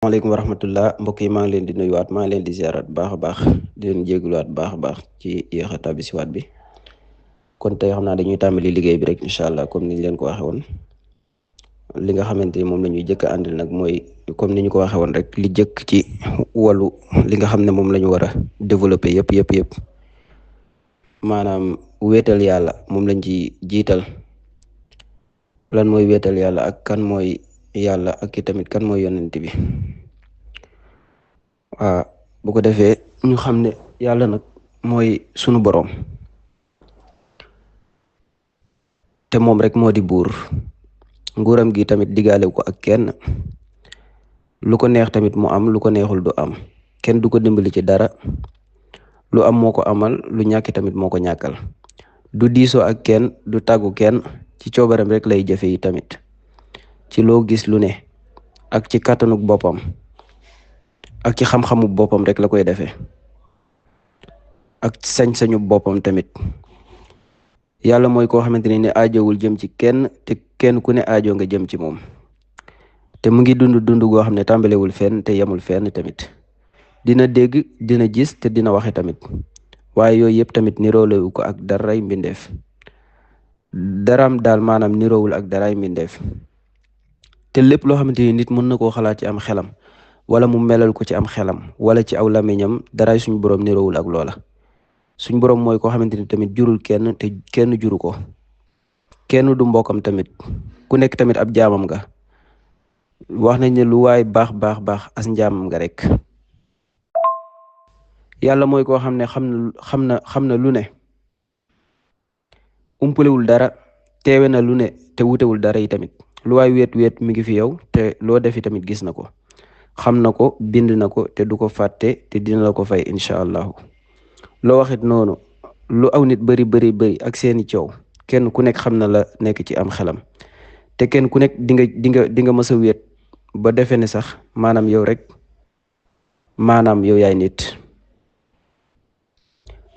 maaleykum wa rahmatullah mbokk yi maa ngi leen di nuyuwaat maa ngi leen di ziarat bu baax a baax di leen jégaluwaat bu baax a baax ci yéex a tàbbi si waat bi kon tey xam naa dañuy tàmbali liggéey bi rek incha allah comme niñ leen ko waxee woon li nga xamante ni moom la ñuy jëkk a àndil nag mooy comme ni ñu ko waxee woon rek li jëkk ci wàllu li nga xam ne moom la ñu war a développer yëpp maanaam wéetal yàlla moom lañ ci jiital lan mooy wéetal yàlla ak kan mooy yàlla ak i tamit kan mooy yonent bi waaw bu ko defee ñu xam ne yàlla nag mooy sunu boroom te moom rek moo di buur nguuram gi tamit digaale ko ak kenn lu ko neex tamit mu am lu ko neexul du am kenn du ko dimbali ci dara lu am moo ko amal lu ñàkki tamit moo ko ñàkkal du diisoo ak kenn du tàggu kenn ci coobaram rek lay jëfe yi tamit ci loo gis lu ne ak ci kàttanuk boppam ak ci xam-xamu boppam rek la koy defee ak sañ-sañu boppam tamit yàlla mooy koo xamante ni aajowul jëm ci kenn te kenn ku ne aajo nga jëm ci moom te mu ngi dund goo xam ne tàmbalewul fenn te yemul fenn tamit dina dégg dina gis te dina waxe tamit waaye yooyu yëpp tamit niroolewu ko ak daray mbindeef daraam daal maanaam niroowul ak daray mbindeef te lépp loo xamante ni nit mën na koo xalaat ci am xelam wala mu melal ko ci am xelam wala ci aw lamiñam daray suñu borom niroowul ak loola suñ borom mooy koo xamante ni tamit jurul kenn te kenn juru ko kenn du mbokkam tamit ku nekk tamit ab jaamam nga wax nañ ne lu waay baax as njaamam nga rek yàlla mooy koo xam ne xam na lu ne umpalewul dara teewe na lu ne te wutewul dara yi tamit lu waay weet mi ngi fi yow te loo defi tamit gis na ko xam na ko bind na ko te du ko fàtte te dina la ko fay incha allahu loo waxit noonu lu aw nit bari ak seeni coow kenn ku nekk xam na la nekk ci am xelam te kenn ku nekk di nga mës a wéet ba defe ne sax maanaam yow rek maanaam yow yaay nit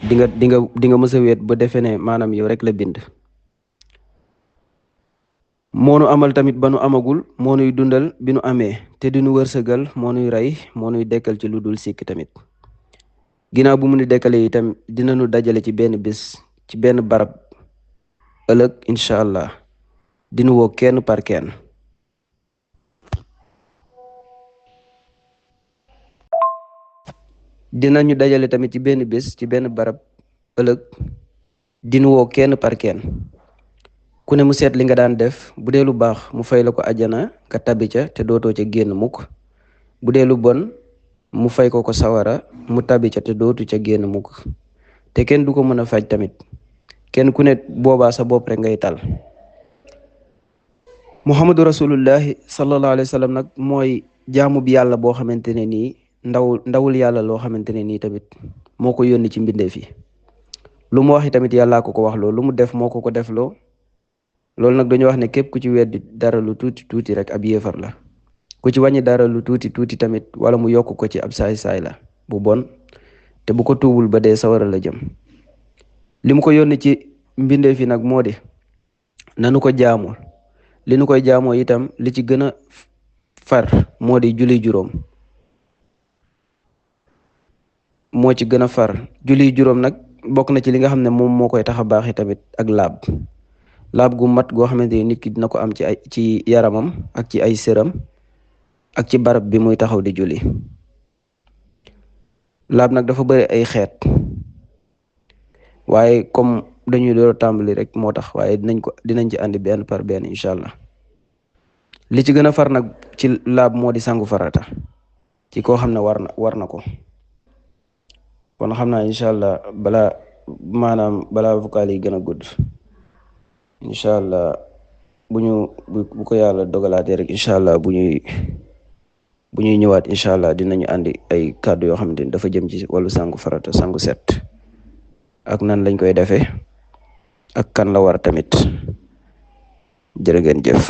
di nga mës a wéet ba defe ne maanaam yow rek la bind moonu amal tamit ba nu amagul moo nuy dundal bi nu amee te di nu wërsëgal moo nuy rey moo nuy dekkal ci lu dul sikk tamit ginnaaw bu mu nu dekkale itam dina nu dajale ci benn bés ci benn barab ëllëg incha allah dinu woo kenn par kenn dinañu dajale tamit ci benn bés ci benn barab ëllëg dinu woo kenn par kenn ku ne mu seet li nga daan def bu dee lu baax mu fay la ko ajana ka tabi ca te dootoo ca génn mukk bu dee lu bon mu fay ko sawara mu tabi ca te dootu ca génn mukk te kenn du ko mën a faj tamit kenn ku ne boobaa sa bopp rek ngay tal muhammadu rasulullahi sallallahu alayhi wa sallam nag mooy jaamu bi yàlla boo xamante ne nii ndawul yàlla loo xamante ne nii tamit moo ko yónni ci mbindeef yi lu mu waxi tamit yàllaa ko wax loo lu mu def moo ko def loo loolu nag dañu wax ne képp ku ci weddi dara lu tuuti rek ab yéefar la ku ci wàññi dara lu tuuti tamit wala mu yokk ko ci ab saay-saay la bu bon te bu ko tuubul ba dee sawara la jëm li mu ko yónni ci mbindeef yi nag moo di nanu ko jaamu li nu koy jaamoo itam li ci gën a far moo di julli juróom moo ci gën a far julli juróom nag bokk na ci li nga xam ne moom moo koy tax a baaxi tamit ak laab gu mat goo xamante ni nit ki dina ko am ci yaramam ak ci ay sëram ak ci barab bi muy taxaw di julli laab nag dafa bëri ay xeet waaye comme dañuy door tàmbali rek moo tax waaye dinañ ci andi benn par benn incha allah li ci gën a far nag ci laab moo di sangu farata ci koo xam ne war na ko kon xam naa incha allah balaa vocal yi gën a gudd incha allah bu ko yàlla dogalaatee rek incha allah bu ñuy ñëwaat incha allah dinañu andi ay kàddu yoo xamante ni dafa jëm ci wàllu sangu farata sangu set ak nan lañ koy defee ak kan la war tamit jërë ngeen jëf